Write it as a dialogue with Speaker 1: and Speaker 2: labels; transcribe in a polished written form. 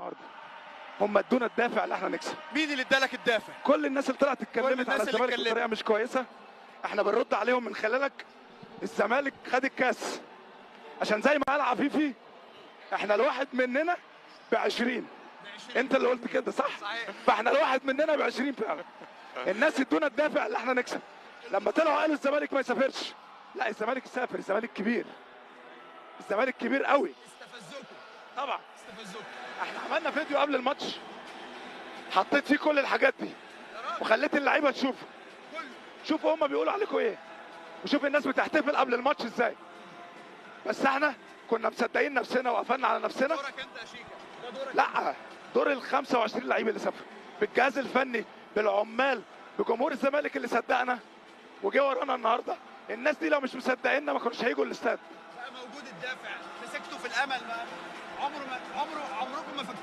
Speaker 1: النهارده هم ادونا الدافع اللي احنا نكسب.
Speaker 2: مين اللي ادالك الدافع؟
Speaker 1: كل الناس اللي طلعت اتكلمت على الزمالك بطريقة مش كويسة، احنا بنرد عليهم من خلالك. الزمالك خد الكاس عشان زي ما قال عفيفي احنا الواحد مننا ب20. انت اللي قلت كده صح؟
Speaker 2: صحيح.
Speaker 1: فاحنا الواحد مننا ب20 فعلا. الناس ادونا الدافع اللي احنا نكسب. لما طلعوا قالوا الزمالك ما يسافرش، لا الزمالك سافر، الزمالك كبير، الزمالك كبير قوي.
Speaker 2: استفزوكوا
Speaker 1: طبعا،
Speaker 2: استفزوكوا.
Speaker 1: احنا عملنا فيديو قبل الماتش حطيت فيه كل الحاجات دي وخليت اللعيبة تشوفه. شوفوا هما بيقولوا عليكم ايه، وشوف الناس بتحتفل قبل الماتش ازاي. بس احنا كنا مصدقين نفسنا وقفلنا على نفسنا.
Speaker 2: دورك انت يا شيكا، ده دورك.
Speaker 1: لا، دور ال 25 لعيب اللي سافروا، بالجهاز الفني، بالعمال، بجمهور الزمالك اللي صدقنا وجه ورانا النهارده. الناس دي لو مش مصدقيننا ما كانوش هيجوا الاستاد.
Speaker 2: بقى موجود الدافع، مسكته في الامل، ما عمره ما عمره عمركم ما فكرتوا.